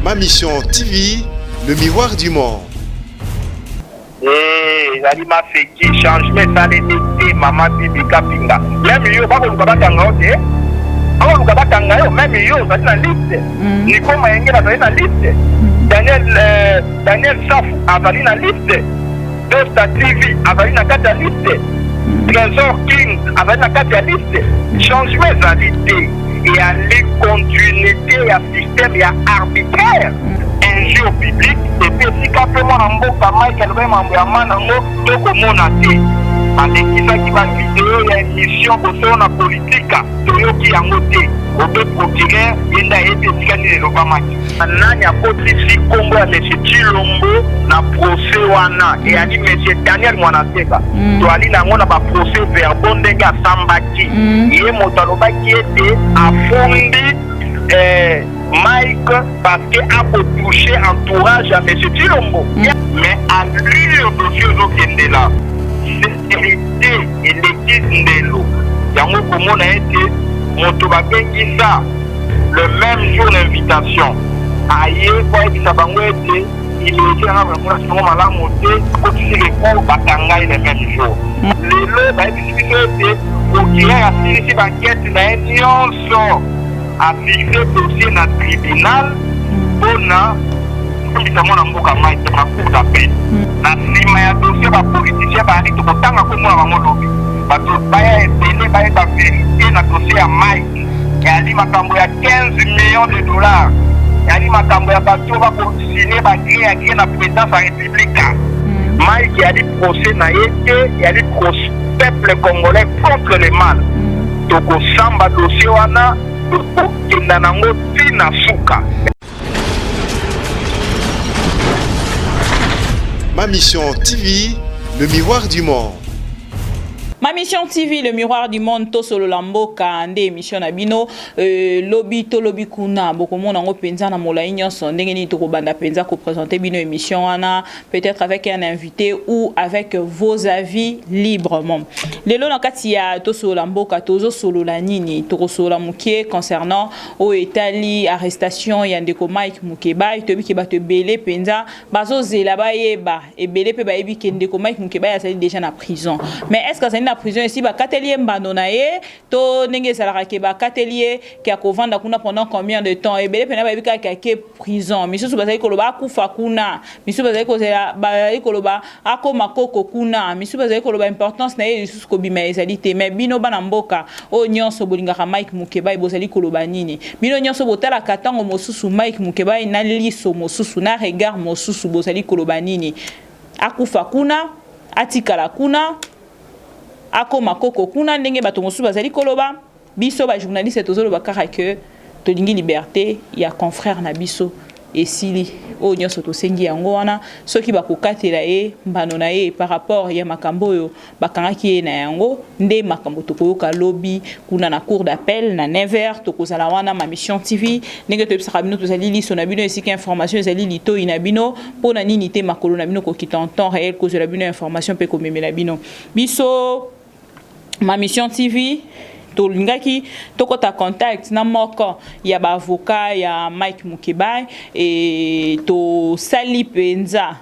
Ma Mission TV, le miroir du monde. Eh, ezali mafeki changement esalemi te mama bibi kapinga meme yo bakoluka bakanga yo te bakoluka bakanga yo meme yo ozali na liste mm. niko mayengele azali na liste mm. daniel, euh, daniel safu azali na liste dosta tv azali na kati ya liste mm. trésor king azali na kati ya liste changement ezali te eyali continuité ya système ya arbitraire injure publique epe esika mpe mwana mboka Mike alobaki mambo ya ma nango tokomona te alekisaki bavideo ya émission bosolo na politika toyoki yango te obe procureur ye nde ayebi esika nini elobamaki nani akotisi nkombo ya monsieur Tshilombo na procès wana eyali monsieur Daniel Mwanaseba mm. toali na yango na baprocès verbaux ndenge asambaki mm. ye moto alobaki ete afundi eh, Mike parce que akotouche entourage ya monsieur Tshilombo mm. mais allure dossier ezokendela sécurité eleki ndelo yango komona ete moto babengisa le même jour na invitation aye po ayebisa bango ete ileki yanga bamonaki yango malamu te akotisi recours bakanga ye le même jour lelo bayebisi biso ete procureur asilisi bankete na ye nyonso afixe dossier na tribunal mpona kobisa mwana mboka Mike na cour d'appel na nsima ya dossier bapoliticien bayali tokotanga komona bango lobi bato baya ebele bayeba verité na dossier ya Mike eyali makambo ya 15 millions de dollars eyali makambo ya bato bakosigne bagré ya gré na présidence ya république Mike eyali procès na ye te eyali procès peuple congolais contre le mal tokosamba dossier wana tokokenda nango ntina suka. Ma Mission TV, le miroir du monde. Ma Mission TV, le miroir du monde, tosolola mboka nde émission na bino euh, lobi tolobi kuna bokomona yango mpenza na molai nyonso ndenge nini tokobanda mpenza koprésente bino émission wana peut-être avec un invité ou avec vos avis librement lelo na kati ya tosolola mboka tozosolola nini tokosolola mokie concernant oyo etali arrestation ya ndeko Mike Mukebayi toyebi ke bato ebele mpenza bazozela bayeba ebele mpe bayebi ke ndeko Mike Mukebayi azali déjà na prison mais est ce que azali na prison esi bakateli ye mbano na ye to ndenge ezalaka ke bakateli ye ke akovanda kuna pendant combien de temps ebele mpena bayebi kaka ke ake prison misusu bazali koloba akufa kuna misusu bazali kozela bazali koloba akoma koko kuna misusu bazali koloba importance na ye lisusu kobima ezali te mais bino bana mboka oyo nyonso bolingaka Mike Mukebayi bozali koloba nini bino nyonso botalaka ntango mosusu Mike Mukebayi na liso mosusu na regard mosusu bozali koloba nini akufa kuna atikala kuna akoma koko kuna ndenge bato mosusu bazali koloba biso bajournaliste tozoloba kaka ke tolingi liberté ya confrère na biso esili oyo nyonso tosengi yango wana soki bakokatela ye mbano na ye par rapport ya makambo oyo bakangaki ye na yango nde makambo tokoyoka lobi kuna na cour d'appel na 9h tokozala wana ma mission tv ndenge toyebisaka bino tozali liso na bino esika information ezali litoi na bino mpona nini te makolo na bino kokita en temps réel kozwela bino information mpe komemela bino biso ma mission tv tolingaki tokɔta contact na moko ya baavocat ya Mike Mukebayi e tosali mpenza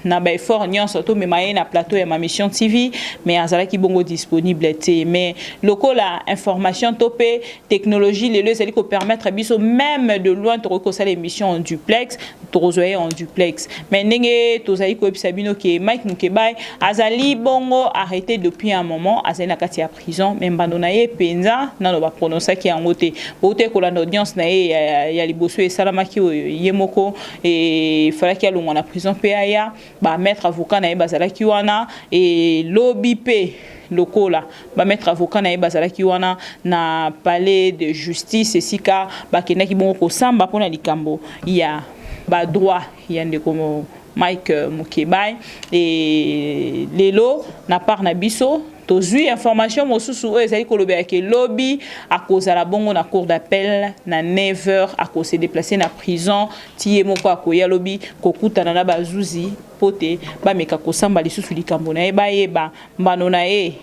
na baeffort nyonso tomema ye na plateau ya ma mission tv mais azalaki bongo disponible te mais lokola information to mpe technologie lelo ezali kopermettre biso même de loin tokoki kosala émission en duplex tokozwa ye en duplex mais ndenge tozali koyebisa bino ke Mike Mukebayi azali bongo arrêté depuis un moment azali na kati ya prison mais mbando na ye mpenza nano baprononçaki yango te bouti kolanda audience na ye ya, ya liboso esalamaki oyo ye moko efalaki alongwa na prison mpe aya bamaître avocat na ye bazalaki wana elobi mpe lokola bamaître avocat na ye bazalaki wana na palais de justice esika bakendaki bongo kosamba mpona likambo ya badroit ya ndeko Mike Mukebayi e lelo na part na biso tozwi information mosusu oyo ezali kolobela ke lobi akozala bongo na cour d'appel na 9h akose déplacer na prison ti ye moko akoya lobi kokutana na bazuzi mpo te bameka kosamba lisusu likambo na ye bayeba mbano na ye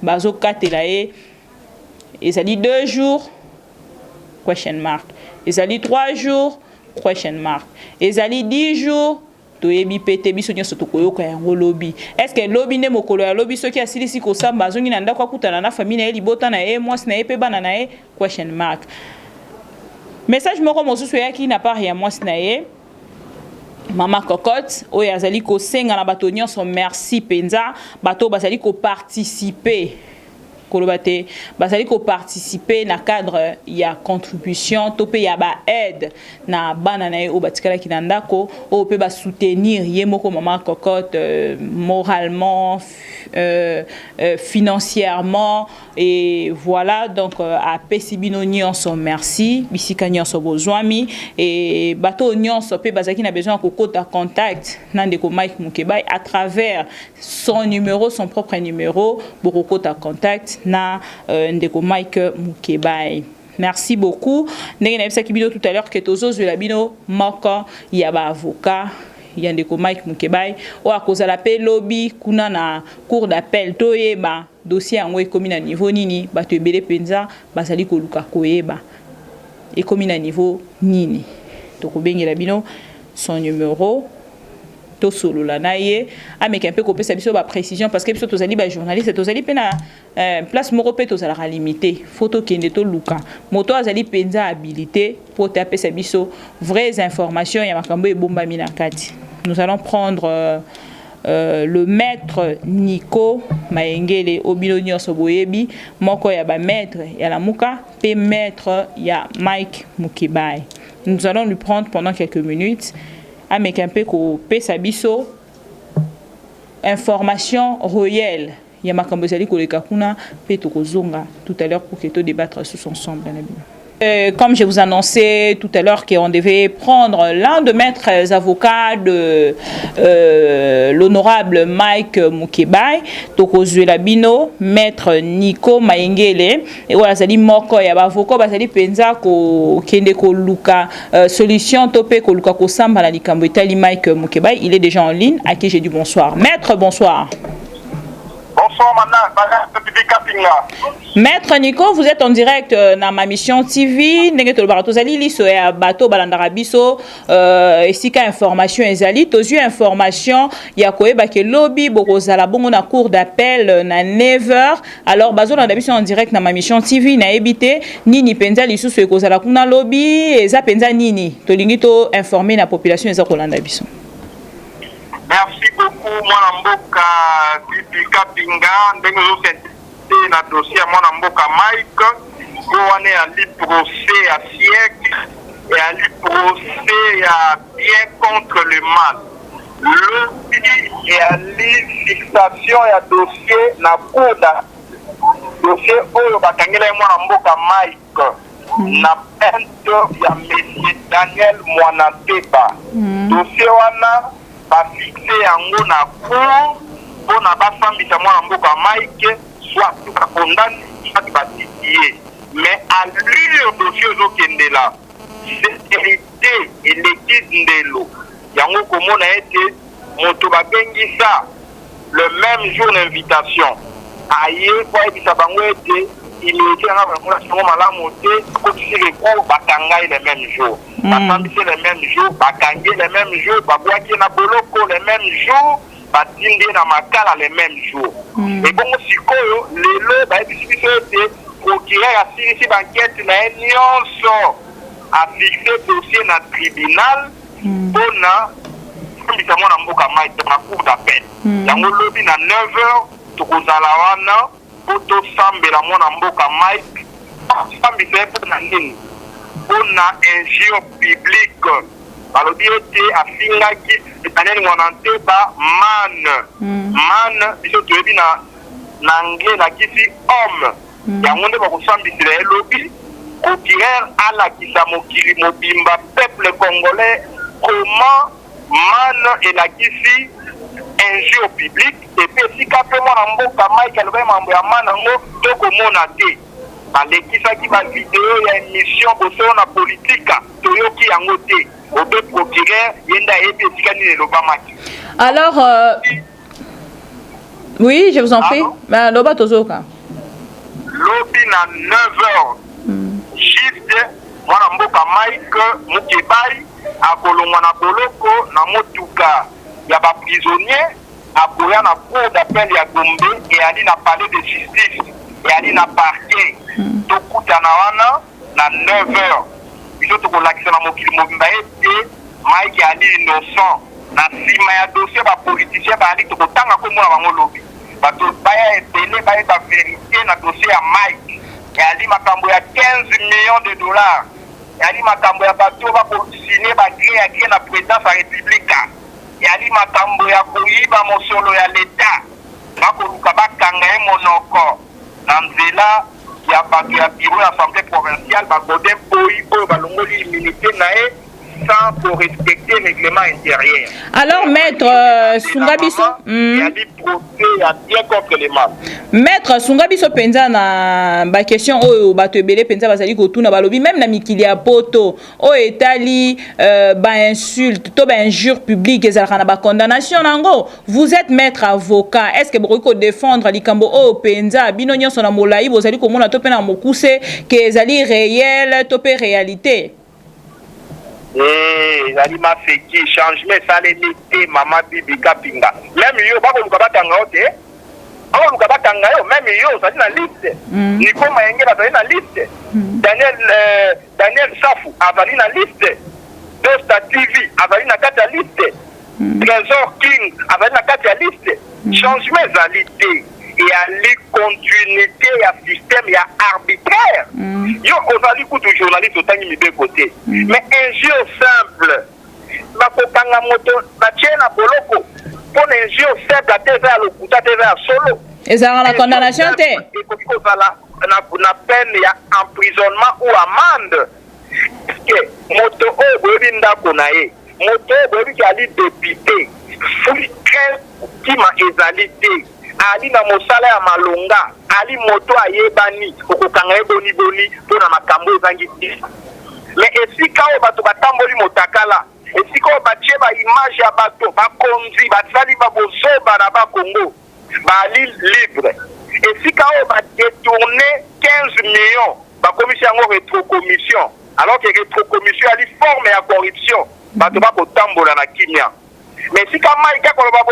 bazokatela ye ezali 2 jours question mark ezali 3 jours. Question mark. Ezali 10 jours, toyebi mpe te. Biso nyonso tokoyoka yango lobi. Est-ce lobi nde mokolo ya lobi, soki asilisi kosamba, azongi na ndako, akutana na famille na ye, libota na ye, mwasi na ye mpe bana na ye? Question mark. Message moko mosusu eyaki na part ya mwasi na ye, Mama Cocotte, oyo azali kosenga na bato nyonso merci mpenza, bato oyo bazali koparticiper, koloba te bazali koparticiper na cadre ya contribution to mpe ya baaide na bana na ye oyo batikalaki na ndako, oyo mpe basoutenir ye moko Mama Cocotte moralement, financièrement et voilà. Donc apesi bino nyonso merci bisika nyonso bozwami. E bato nyonso mpe bazalaki na besoin ya kokota contact na ndeko Mike Mukebai à travers son numéro, son propre numéro, bokokota contact na ndeko Mike Mukebai. Merci beaucoup. Ndenge nayebisaki bino tout à l'heure ke tozozwela bino moko ya baavocat ya ndeko Mike Mukebai oyo akozala mpe lobi kuna na cour d'appel, toyeba dossier yango ekomi na niveau nini. Bato ebele mpenza bazali koluka koyeba ekomi na niveau nini. Tokobengela bino son numéro, tosolola na ye, ameka mpe kopesa biso baprécision, parce que biso tozali bajournaliste, tozali mpe na place moko mpe tozalaka limité. Faut tokende toluka moto azali mpenza habilité mpo te apesa biso vraies informations ya makambo ebombami na kati. Nous allons prendre le maître Nico Mayengele, obino nyonso boyebi, moko ya bamaître ya Lamuka mpe maître ya Mike Mukebai. Nous allons lui prendre pendant quelques minutes, ameka mpe kopesa biso information réelle ya makambo ezali koleka kuna, mpe tokozonga tout à l'heure pour que todébattre tous ensemble na bino. Comme je vous annonçais tout à l'heure qu'on devait prendre l'un de maîtres avocats de l'honorable Mike Mukebai, tokozwela bino maître Nico Mayengele, oyo azali moko ya baavocat bazali mpenza kokende koluka solution to mpe koluka kosamba na likambo etali Mike Mukebai. Il est déjà en ligne, à qui j'ai dit bonsoir. Maître, bonsoir. Bonsoir, madame. Maître Nico, vous êtes en direct na Ma Mission TV. Ndenge tolobaka, tozali liso ya bato balandaka biso esika information ezali. Tozwi information ya koyeba ke lobi bokozala bongo na cour d'appel na 9h. Alors bazolanda biso en direct na Ma Mission TV, nayebi te nini mpenza lisusu ekozala kuna lobi, eza mpenza nini tolingi to informer na population eza kolanda biso. Merci beaucoup, mwana mboka Bibi Kapinga. Ndenge ozosente na dossier ya mwana mboka Mike, po wana eyali procès ya siècle, eyali procès ya bien contre le mal. Lobi eyali fixation ya dossier na cour, dossier oyo bakangela ye mwana mboka Mike na plainte ya monsieur Daniel Mwanateba. Dossier wana bafixe yango na cour mpona basambisa mwana mboka Mike, soit bakondamner, soit batiki ye. Mais allure dossier ezokendela, sévérité eleki ndelo. Yango komona ete moto babengisa le même jour na invitation, aye po ayebisa bango ete humilité yanga bamonaki yango malamu te, akotisi recours, bakanga ye le même jour, basambisi le même jour, bakangi ye le même jour, babwaki ye na boloko le même jour, batindi ye na Makala le même jour. Ebongo sikoyo lelo bayebisi biso ete procureur asilisi baenquête na ye nyonso, afixe dossier na tribunal mpona sambisa mwana mboka Mike na cour d'appel. Yango lobi na 9 heures tokozala wana mpo tosambela mwana mboka Mike. Sambisa ye mpona nini? Mpona injure publique. Balobi ete afingaki Daniel Mwananteba man. Man, biso toyebi na anglais elakisi homme. Yango nde bakosambisela ye lobi. Procureur alakisa mokili mobimba, peuple congolais, comment man elakisi injure publique. Et puis esika mpe mwana mboka Mike alobaki mambo ya man yango, tokomona te balekisaki bavideo ya émission Bosolo na Politika, toyoki yango te. Obe procureur ye nde ayebi esika nini elobamaki. Alors oui, je vous en prie. Loba, tozoka. Lobi na 9 heures juste, mwana mboka Mike Mukebai. Akolongwa na boloko na motuka ya ba prisonniers, akoya na cour d'appel ya Gombe, eyali na palais de justice, eyali na parquet. Tokutana wana na 9 heures. Biso tokolakisa na mokili mobimba ete Mike ali innocent. Na sima ya dossier ba politiciens bayali, tokotanga kombo na bango lobi. Bato baya ebele bayeba verite na dossier ya Mike. Eyali makambo ya 15 millions de dollars. Eyali makambo ya bato oyo bako signer ba gré à gré na presidence ya republika. Eyali makambo ya koyiba mosolo ya l'etat. Bakoluka bakanga ye monoko na nzela ya bato ya bureau ya assemblee provinciale ba Godin Mpoyi oyo balongoli immunite na ye sans ko respecter règlement intérieur. Alors maître sunga biso. Eyali procès ya bien contre le mal. Maître, sunga biso penza na ba question oyo bato ebele penza bazali kotuna. Balobi même na mikili ya poto oyo etali ba insulte to ba injure publique ezalaka na ba condamnation nango. Vous êtes maître avocat, est-ce que bokoki ko défendre likambo oyo penza bino nyonso na molai bozali komona to pe na mokuse ke ezali réel to pe réalité? Ezali mafeki, changement esalemi te. Mama Bibi Kapinga, même yo bakoluka bakanga yo te, bakoluka bakanga yo. Même yo ozali na liste. Nico Mayengele azali na liste. Daniel Safu azali na liste. Dosta TV azali na kati ya liste. Trésor King azali na kati ya liste. Changement ezali te, eyali continuité ya système ya arbitraire. Yo ozali kutu journaliste, otangi mibeko te, mais injure simple, bakokanga moto, batie na boloko mpo na injure simple, ate eza ya lokuta te, eza ya solo. Ezalaka na condamnation te. Ekoki kozala na peine ya emprisonnement ou amende. Est-ce moto oyo boyebi ndako na ye, moto oyo boyebi ke ali député, fuite kima ezali te, ali na mosala ya malonga, ali moto ayebani, okokanga ye boniboni mpona makambo ezangi ntina? Mais esika oyo bato batamboli motakala, esika oyo batie ba image ya bato bakonzi basali babozoba na Bakongo, baali libre. Esika oyo ba détourne 15 millions, bakomisi yango rétrocommission, alors que rétrocommission ali forme ya corruption, bato bakotambola na kimia. Mais esika mai kaka koloba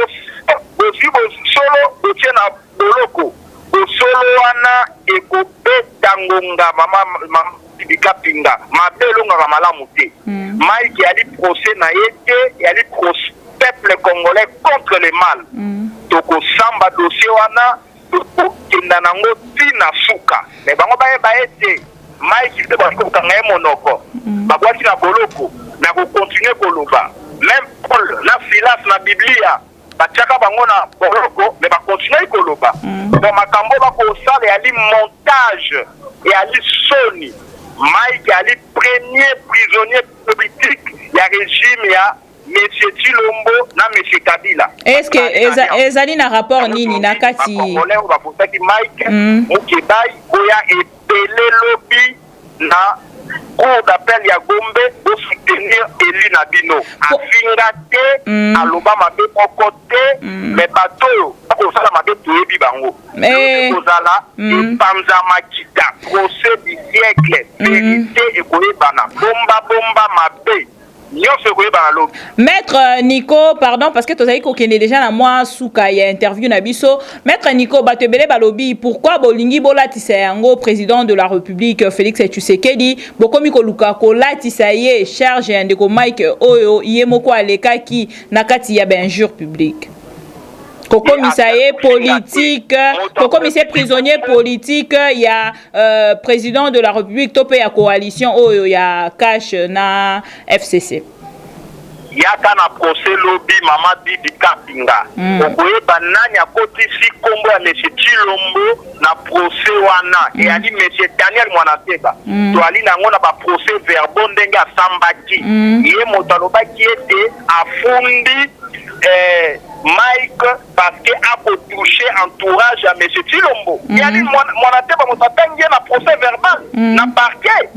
bozwi bosolo, botie na boloko, bosolo wana ekobeta ngonga. Mama Bikapinga, mabe elongaka malamu te. Mike eyali procès na ye te, eyali procès peuple congolais contre le mal. Tokosamba dossier wana, tokokenda nango ntina suka. Mais bango bayeba ete Mike te baki kokanga ye monoko, babwaki na boloko na ko continuer koloba. Même Paul na Silas na Biblia, batiaka bango na boloko, mais ba continuer koloba. Donc makambo bakosala eyali montage, eyali soni. Mike ali premier prisonnier politique ya régime ya monsieur Tshilombo na monsieur Kabila. Est-ce que ezali na rapport nini na kati? Congolais oyo bavotaki Mike Mukebai, boya ebele lobi na cour d'appel ya Gombe, bo soutenir élu na bino. Afinga te, aloba mabe moko te, mais bato oyo bakosala mabe, toyebi bango. Kozala epanza makita, procès du siècle, vérité ekoyebana, bomba bomba mabe nyonso ekoyebana lobi. Maître Nico, pardon, parce que tozali kokende déjà na mwa suka ya interview na biso. Maître Nico, bato ebele balobi pourquoi bolingi bolatisa yango président de la République Félix Tshisekedi? Bokomi koluka kolatisa ye charge ya ndeko Mike oyo ye moko alekaki na kati ya ba injure publique, kokomisa ye politique, kokomisa ye prisonnier politique ya président de la République to mpe ya coalition oyo ya CACH na FCC. Yaka na procès lobi, mama Bibi Kapinga. Okoyeba nani akotisi nkombo ya monsieur Tshilombo na procès wana. Eyali monsieur Daniel Mwanaseba. Toali nango na ba procès verbaux ndenge asambaki. Ye moto alobaki ete afundi Mike parce que ako toucher entourage ya monsieur Tshilombo. Eyali Mwanateba moto atangi ye na procès verbal na parquet.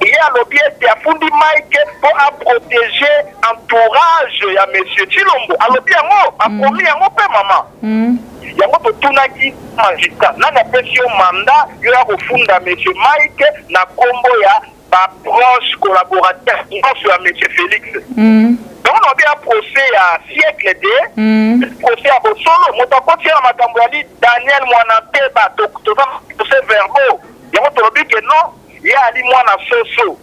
Ye alobi ete afundi Mike mpo a protéger entourage ya monsieur Tshilombo. Alobi yango, akomi yango mpe mama. Yango totunaki magistrat: nani apesi yo mandat yo ya kofunda monsieur Mike na nkombo ya Ba proches collaborateurs nyonso ya monsieur Felix. Donc on a procès ya siècle te. Procès ya bosolo moto akoti na makambo ya li Daniel Mwana Nteba toza procès verbaux yango tolobi ke non ye ali mwana soso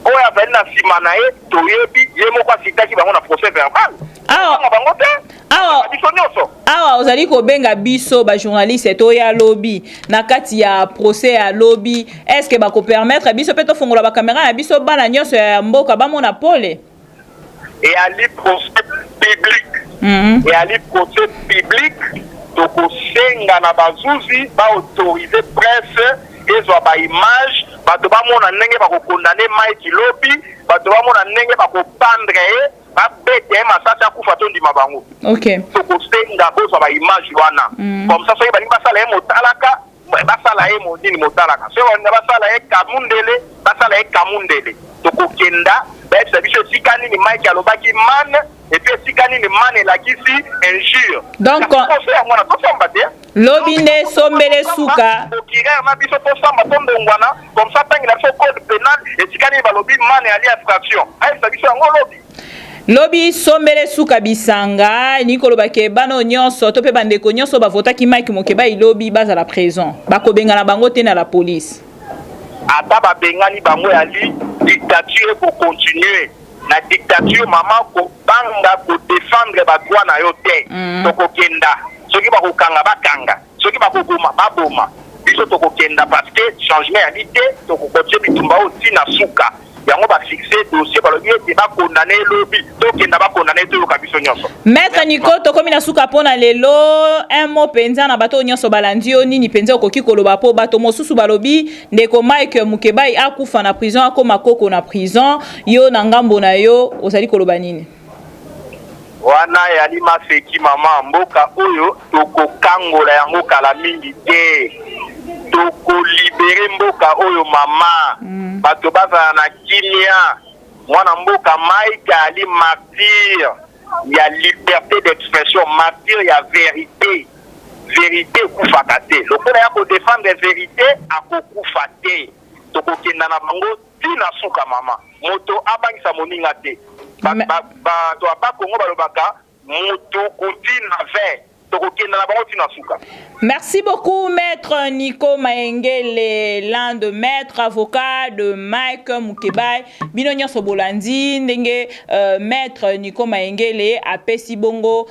oyo azali na nsima na ye toyebi ye moko asitaki bango na procès verbal. Awa bango te. Awa biso nyonso awa ozali kobenga biso bajournaliste toya lobi na kati ya procès ya lobi, est ce que bakopermettre biso mpe tofongola bakamera na biso, bana nyonso ya mboka bamona pole? Eyali procès public. Eyali procès public, tokosenga na bazuzi baautorize presse ezwa baimage, bato bamona ndenge bakokondane Mike lobi, bato bamona ndenge bakopandre ye, babeta ye masasi akufa, tondima bango. Tokosenga bozwa baimage wana. Comme ça soki balingi basala ye motalaka, basala ye nini motalaka, soki balingi basala ye kamundele, basala ye kamundele. Tokokenda bayebisa biso esika nini Mike alobaki man et puis esika nini man elakisi injure. Donc yango wana tosamba te. Lobi nde sombele suka. Procureur na biso tosamba, tondongwana comme ça tangela biso code pénal esika nini balobi man ali infraction, ayebisa biso yango lobi. Lobi sombele suka bisanga, elingi koloba ke bana oyo nyonso to mpe bandeko nyonso bavotaki Mike Mukebayi, lobi bazala présent, bakobengana bango te na la police. Ata babengani bango, yali dictature ekocontinue na dictature. Mama, kobanga kodefendre badroit na yo te. Tokokenda, soki bakokanga bakanga, soki bakoboma baboma biso, tokokenda parce que changement yali te. Tokokontinue bitumba oyo ntina suka. Yango bafixe dossier, balobi ete bakondane elobi, tokenda bakondane, toyoka biso nyonso. Maître Nico, tokomi na suka mpona lelo. Un mot mpenza na bato oyo nyonso balandi yo, nini mpenza okoki koloba? Mpo bato mosusu balobi ndeko Mike Mukebayi akufa na prison, akóma koko na prison. Yo na ngambo na yo ozali koloba nini? Wana eyali mafeki, mama. Mboka oyo tokokangola yango kala mingi te, tokolibere mboka oyo, mama. Bato bazala na kimia. Mwana mboka Mike ali martyr ya liberté d'expression, martyr ya vérité. Vérité ekufaka te. Lokola ya kodefendre vérité, akokufa te. Tokokenda na bango ntina suka, mama. Moto abangisa moninga te. Bato ya Bakongo balobaka motu kutina 20. Tokokenda na bango ntina suka. Merci beaucoup, Maître Nico Maengele, l'un de maîtres avocats de Mike Mukebayi. Bino nyonso bolandi ndenge Maître Nico Maengele apesi bongo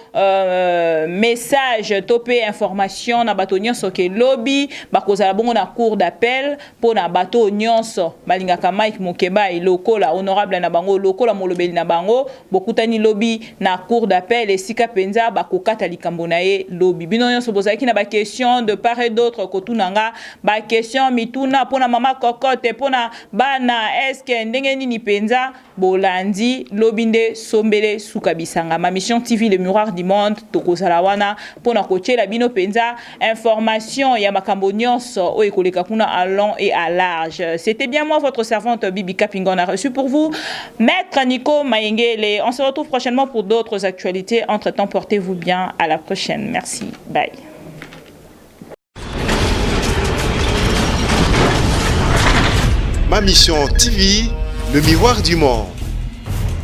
message to pe information na bato nyonso ke lobi bakozala bongo na cour d'appel mpona bato nyonso balingaka Mike Mukebayi lokola honorable na bango, lokola molobeli na bango. Bokutani lobi na cour d'appel, esika mpenza bakokata likambo na ye lobi. Bino nyonso bozalaki na baquestion de part et d'autre, kotuna nga baquestion, mituna mpona mama Kokote, mpona bana, eske ndenge nini mpenza bolandi? Lobi nde sombele suka bisanga. Ma Mission TV, le miroir du monde, tokozala wana mpona kotiela bino mpenza information ya makambo nyonso oyo ekoleka kuna à long et à large. C'était bien moi, votre servante Bibi Kapinga. On a reçu pour vous Maître Nico Mayengele. On se retrouve prochainement pour d'autres actualités. Entre temps, portez-vous bien. À la prochaine. Merci, bye. Ma Mission TV, le miroir du monde.